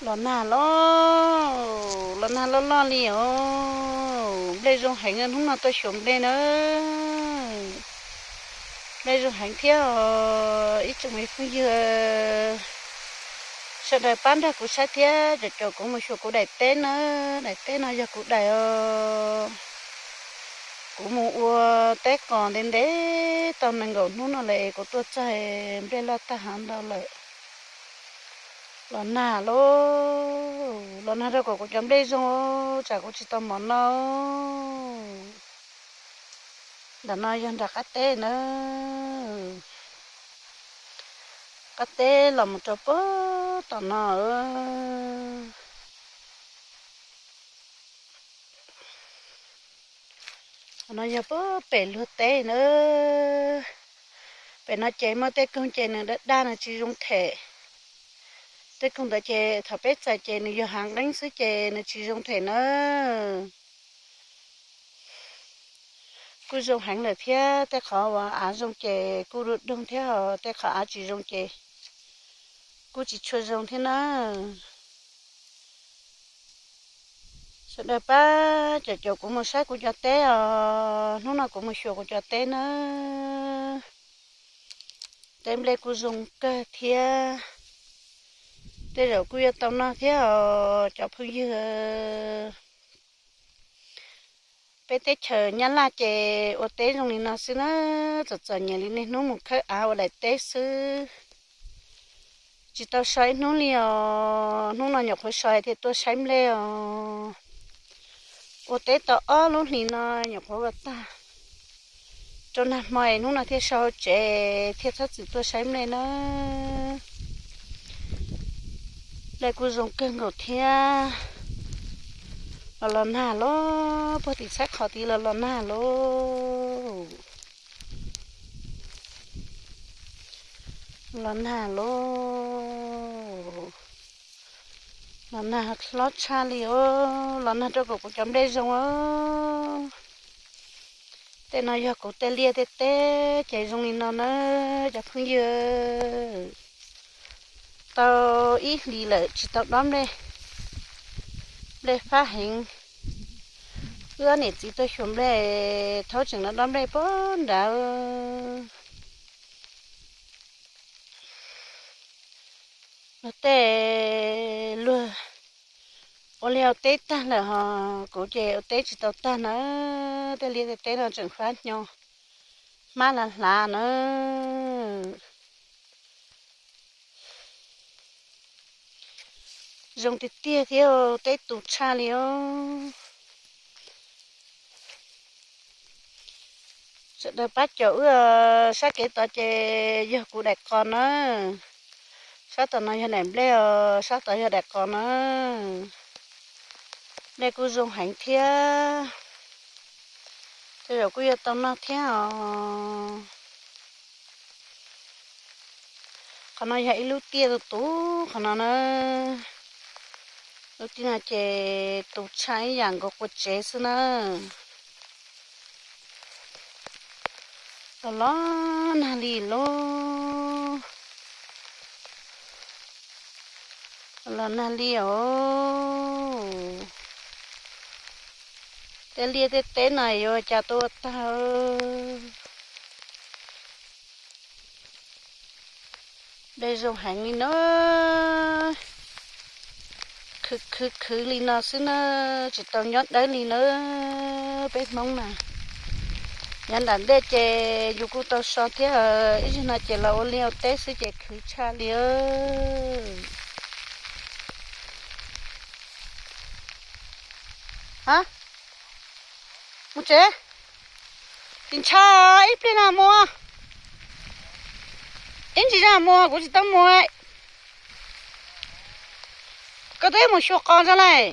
Los nag loj, los nag loj loj li os. Nplej zoo heev, hnub no tuaj xyuas nplej na. Nplej zoo heev thiab os ib tsoom me phooj ywg. Sawv daws pab nrog kuv saib thiab caum caum kuv mus xyuas kuv daim teb na. Daim teb no yog kuv daim os. Kuv mus ua teb qos ntev ntev tau nees nkaum hnub no lawm es kuv tuaj txog nplej loj tag hav ntau lawm. Los nag lauj, los nag rau kom kuv cov nplej zoo, tsam kuv tsis tau mov noj. Ntawm no yog nram qab teb na. Qab teb los mus rau puag tom no. Qhov no yog puag pem luag teb na. Pem no ces muaj tej koog ces nws daj daj nws tsis zoo them. Tej koog ntawd ces thaum peb txais ces nws yog hav nqeeb xwb ces nws tsis zoo them na. Kuj zoo heev lawm thiab, tej qhov uas av zoo ces kuj du doog thiab, tej qhov av tsis zoo ces kuj tsis tshua zoo thiab na. Sawv daws pab caum caum kuv mus saib kuv cov teb os, hnub no kuv mus xyuas kuv cov teb na. Teb nplej kuj zoo kawg thiab, tej zaum kuj yuav tau noj thiab os cov phooj ywg. Peb teb chaws Nyab Laj ces ua teb zoo li no xwb na, txom txom nyem li niaj hnub mus khawb av ua daim teb xwb. Tsis tau so ib hnub li os, hnub no nyuam qhuav so hais tias tuaj saib nplej os. Ua teb tau ob lub hlis no nyuam qhuav ua tag. Rau nag hmo es hnub no thiaj so hauv tsev thiaj txhob txwm tuaj saib nplej na. Nplej kuj zoo kawg nkaus thiab. Los los nag lauj, puag tim txhab qhov tid los los nag lauj. Los nag lauj. Los nag hlob tshaj li os, los nag rau kom kuv cov nplej zoo os. Tej no yog kuv tej liaj tej teb ces zoo li no na cov phooj ywg. Tau ib hlis lawm tsis tau dob nplej, nplej fab heev. Wb ob niam txiv tuaj xyuas nplej, thaub tseem no dob nplej puag nrad. Luag tej luag ua liaj ua teb tag lawm ho kuv ces ua teb tsis tau tag na. Tej liaj tej teb no tseem fab hnyo, hmab lav hlav na. Zoo tiag tiag thiab, teb tu tshaj li os. Sawv daws pab caum wb, sab kev tod ces yog kuv daim qos na. Sab tom no yog daim nplej os, sab tod yog daim qos na. Nplej kuj zoo heev thiab, tej zaum kuj yuav tau noj thiab os. Qhov no yog ib lub tiaj tus tus qhov no na. Lub tiaj no ces tus tshaj ib yam nkaus qua tsev xwb na. Los los nag li lauj. Los nag li os. Tej liaj tej teb no yuav ua cas tuaj ua tag. Dej zoo heev li na. Khwv khwv khwv li no xwb na, tsis tau nyob dawb li na. Peb Hmoob na, nyob nram dej ces yus kuj tau so thiab, ib zaug no ces los ua liaj ua teb xwb ces khwv tshaj li. Ha, mus tsev, tsis ntshai, ib pliag no mus. Ib ntsis zog mus, kuv tsis tau mus. Koj twb mus xyuas qos tso lawm.